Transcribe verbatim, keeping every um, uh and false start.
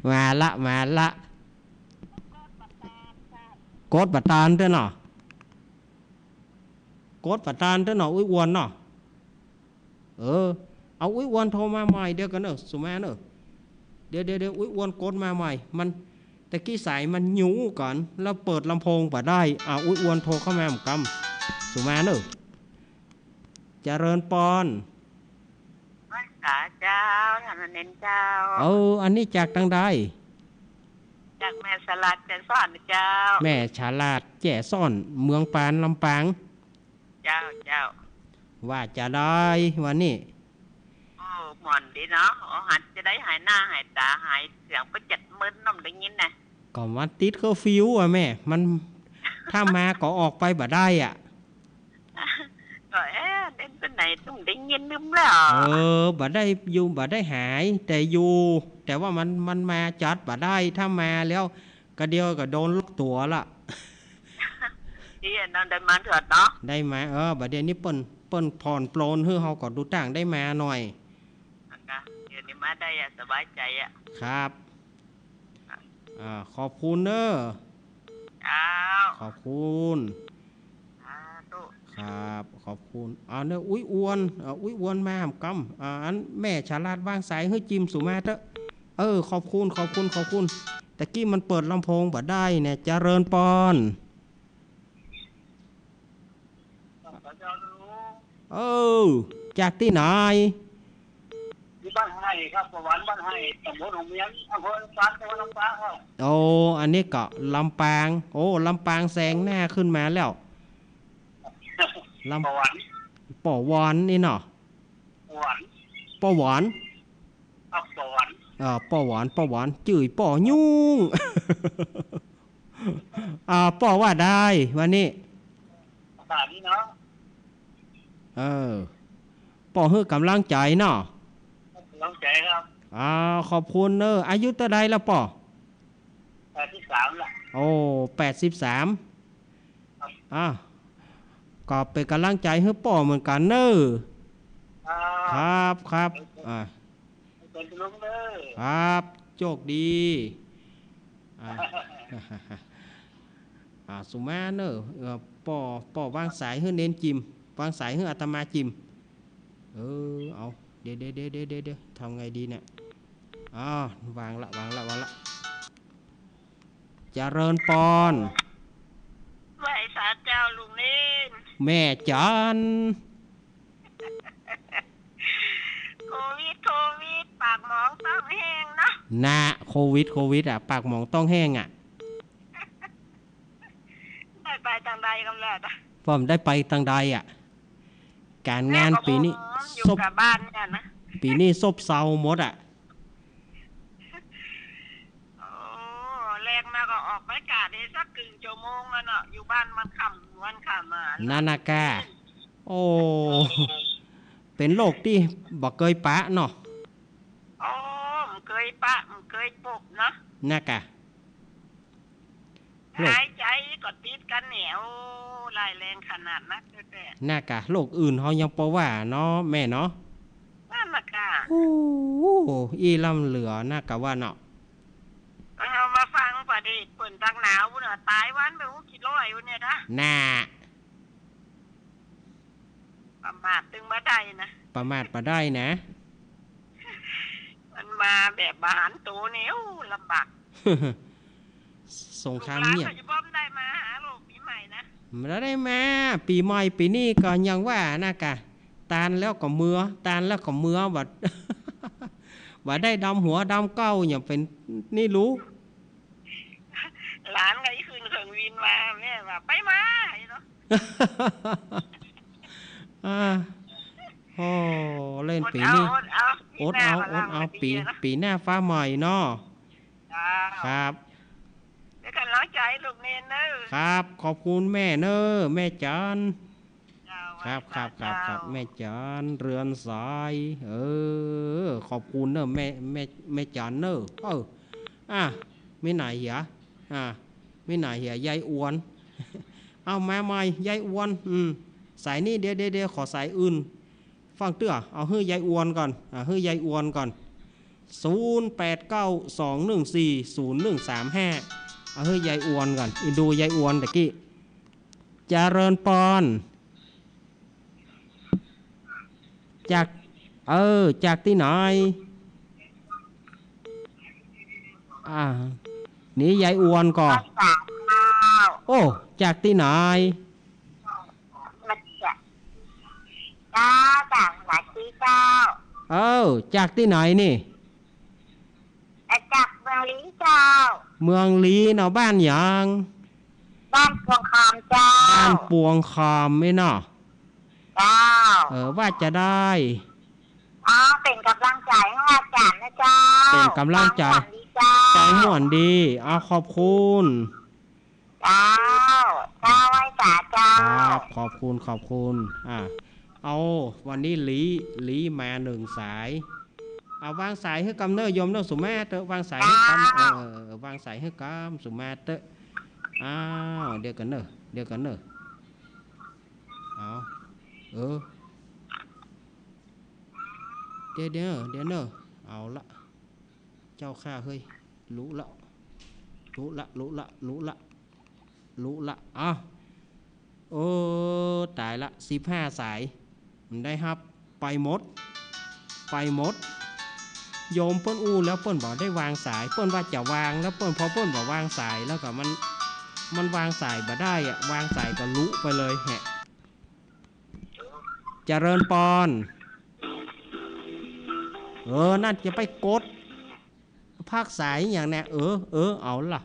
มาละ มาละ กดบ่ตันเตื้อเนาะ กดบ่ตันเตื้อเนาะ อุ๊ยอวนเนาะ เออ เอาอุ๊ยอวนโทรมาใหม่ เดี๋ยวก่อนเนอะ สุมาเนอะ เดี๋ยว เดี๋ยว เดี๋ยว อุ๊ยอวนกดมาใหม่ มัน ตะกี้สายมันหยูก่อน แล้วเปิดลำโพงบ่ได้ อ่า อุ๊ยอวนโทรเข้ามาเหมือนกัน สุมาเนอะ เจริญปอน ไหว้สาเจ้า ท่านเณรเจ้า เออ อันนี้จากตางใด จากแม่ฉลาดแจ้ซ้อนเจ้า แม่ฉลาดแจ้ซ้อน เมืองปาน ลำปาง เจ้า เจ้า ว่าจะได้วันนี้ โอ้ ม่วนดีเนาะ โอ้ หันจะได้หายหน้าหายต๋า หายเสียงไปเจ็ดมื้อน้ำได้ยินนะ ก็มันติดเคอร์ฟิวอะแม่ มัน ถ้ามาก็ออกไปบ่ได้อะ ก็ เอ๊ะ เล่นไปไหนต้องได้ยินลืมแล้ว เออ บ่ได้อยู่ บ่ได้หาย แต่อยู่ แต่ว่ามัน มันมาจัดบ่ได้ ถ้ามาแล้ว กะเดียวก็โดนล็อกตั๋วละ ดีอะเนาะ ได้มาเถิดเนาะ ได้มา เออ บ่าเดี่ยวนี้เปิ้น เปิ้นผ่อนปรนหื้อเฮาก็ดูตั้งได้มาหน่อย นะคะ เดี๋ยวนี้มาได้อะ สบายใจ๋อะ ครับ อ่า ขอบคุณเน้อ เจ้า ขอบคุณ สาธุ ครับ ขอบคุณ อ่า เน้อ อุ๊ยอวน อ่า อุ๊ยอวนมาหำกำ อ่า อันแม่ฉลาดวางสายหื้อจิมสุมาเต๊อะ เออ ขอบคุณ ขอบคุณ ขอบคุณ ตะกี้มันเปิดลำโพงบ่ได้เนี่ย เจริญปอน เออ จากตี้ไหน อยู่บ้านไฮ่ครับ ประหวันบ้านไฮ่ ตำบลหนองเมียง อำเภอลำปาง จังหวัดลำปางครับ โอ้ อันนี้ก็ลำปาง โอ้ ลำปางแซงหน้าขึ้นมาแล้ว ลำ ประหวัน ประหวันนี่เนาะ ประหวัน ประหวัน ครับ ประหวัน เอ่อ ป้อหวาน ป้อหวาน จื้อป้อยุ่ง อ่า ป้อว่าได้วันนี้ อากาศดีเนาะ เออ ป้อหื้อกำลังใจ๋เนาะ กำลังใจ๋ครับ อ่า ขอบคุณเน้อ อายุเต้าใดแล้วป้อ แปดสิบสามละ โอ้ แปดสิบสาม ครับ อ่า ก็เป๋นกำลังใจ๋หื้อป้อเหมือนกั๋นเน้อ ครับ ครับ ครับ อ่า เป็นลุงเด้อ ครับ โชคดี อ่า อ่า สุมาเน้อ เอ่อ ป้อ ป้อวางสายหื้อเณรจิม วางสายหื้ออาตมาจิม เออ เอา เดี๋ยว เดี๋ยว ทำไงดีเนี่ย อ้าว วางละ วางละ วางละ เจริญปอน ไหว้สาเจ้าลุงเณร แม่จัน โควิด โควิด ปากหมองต๊องแห้งเนาะ น่ะ โควิด โควิดอะ ปากหมองต๊องแห้งอะ ได้ไปตางใดกำเนิดอะ ป้อบ่ได้ไปตางใดอะ ก๋านงานปี๋นี้ แม่ก็อยู่ ซบ กับบ้านเนี่ยนะ ปี๋นี้ซบเซาหมดอะ โอ้ แลงมาก็ออกไปกาดได้สักกึ่งชั่วโมงแล้วเนาะ อยู่บ้านมันค่ำวันค่ำมา นั่นน่ะกา โอ้ เป๋นโรคตี้บ่เกยปะเนาะ โอ้ บ่เกยปะ บ่เกยปบเนาะ น่ะกา โรค หายใจ๋ก็ติดกั๋นเนี่ย โอ้ ร้ายแรงขนาดนักแต๊ๆ น่ะกา โรคอื่นเฮายังปอว่าเนาะ แม่เนาะ นั่นน่ะกา โอ้ อี้ล้ำเหลือน่ะกาว่าเนาะ เอามาฟังประเดชเปิ้นตังหนาวปุ้นน่ะ ต๋ายวันไป โอ้ กี่ร้อยปุ้นเนี่ยนะ น่ะ ประมาทตึงบ่ได้นะ ประมาทบ่ได้นะ มันมาแบบบ่หันตั๋วนี่ โอ้ ลำบาก สงครามเงียบ ลูกหลานก็จะบ่ได้มาหาลูกปี๋ใหม่นะ บ่ได้มา ปี๋ใหม่ปี๋นี้ก็ยังว่าน่ะกา ตานแล้วก็เมือ ตานแล้วก็เมือ บ่ บ่ได้ดำหัวดำเก๊าอย่างเป๋นนี่ลูก หลานก็ขึ้นเครื่องบินมา แม่ว่า ไปมา เนาะ อ่า โอ้ เล่นปี๋นี้ อดเอา อดเอา ปี๋หน้า อดเอา ก็ลำ ปี๋ ปี๋หน้าฟ้าใหม่เนาะ เจ้า ครับ เป๋นก๋ำลังใจ๋ลูกเณรเน้อ ครับ ขอบคุณแม่เน้อ แม่จัน เจ้า ครับ ครับ ครับ ครับ เจ้า แม่จัน เรือนสาย เออ ขอบคุณเน้อ แม่ แม่ แม่จันเน้อ เออ อ่ะ มีไหนเหีย อ่ะ มีไหนเหีย ยายอวน เอามาใหม่ ยายอวน อืม สายนี้ เดี๋ยว เดี๋ยว เดี๋ยว ขอสายอื่น ฟังเตื้อ เอาหื้อยายอวนก่อน อ่ะ หื้อยายอวนก่อน ศูนย์แปดเก้า สองหนึ่งสี่ ศูนย์หนึ่งสามห้า เอาหื้อยายอวนก่อน อินดูยายอวนตะกี้ เจริญปอน จาก เออ จากตี้ไหน อ่า นี่ยายอวนก่อ โอ้ จากตี้ไหน มาจาก เจ้า จากไหนตี้เจ้า เออ จากตี้ไหนนี่ มาจากเมืองลี้เจ้า เมืองลี้เนาะ บ้านหยัง บ้านปวงคำเจ้า บ้านปวงคำนี่เนาะ เจ้า เออ ว่าจะได้ อ๋อ เป๋นก๋ำลังใจ๋หื้ออาจ๋ารย์นะเจ้า เป๋นก๋ำลังใจ๋ ฟังม่วนดีเจ้า ฟังม่วนดี เอา ขอบคุณ เจ้า เจ้า ไหว้สาเจ้า ครับ ขอบคุณ ขอบคุณ อ่า เอา วันนี้ลี้ ลี้มาหนึ่งสาย เอา วางสายหื้อกำเน่อ โยมเน่อ สุมาเต๊อะ วางสายหื้อกำ เจ้า เออ วางสายหื้อกำ สุมาเต๊อะ อ้าว เดี๋ยวก่อนเน่อ เดี๋ยวก่อนเน่อ เอา เออ เดี๋ยว เดี๋ยว เดี๋ยวเน่อ เอาละ เจ้าข้าเฮ้ย ลุละ ลุละ ลุละ ลุละ ลุละ อ้าว โอ้ ต๋ายละ สิบห้าสาย บ่ได้ฮับ ไปหมด ไปหมด โยมเปิ้นอู้แล้วเปิ้นบ่ได้วางสาย เปิ้นว่าจะวางแล้วเปิ้น พอเปิ้นบ่วางสายแล้วก็มัน มันวางสายบ่ได้อะ วางสายก็ลุไปเลยแฮะ เจริญปอน เออ นั่นจะไปกด พักสายหยังเนี่ย เออ เออ เอาละ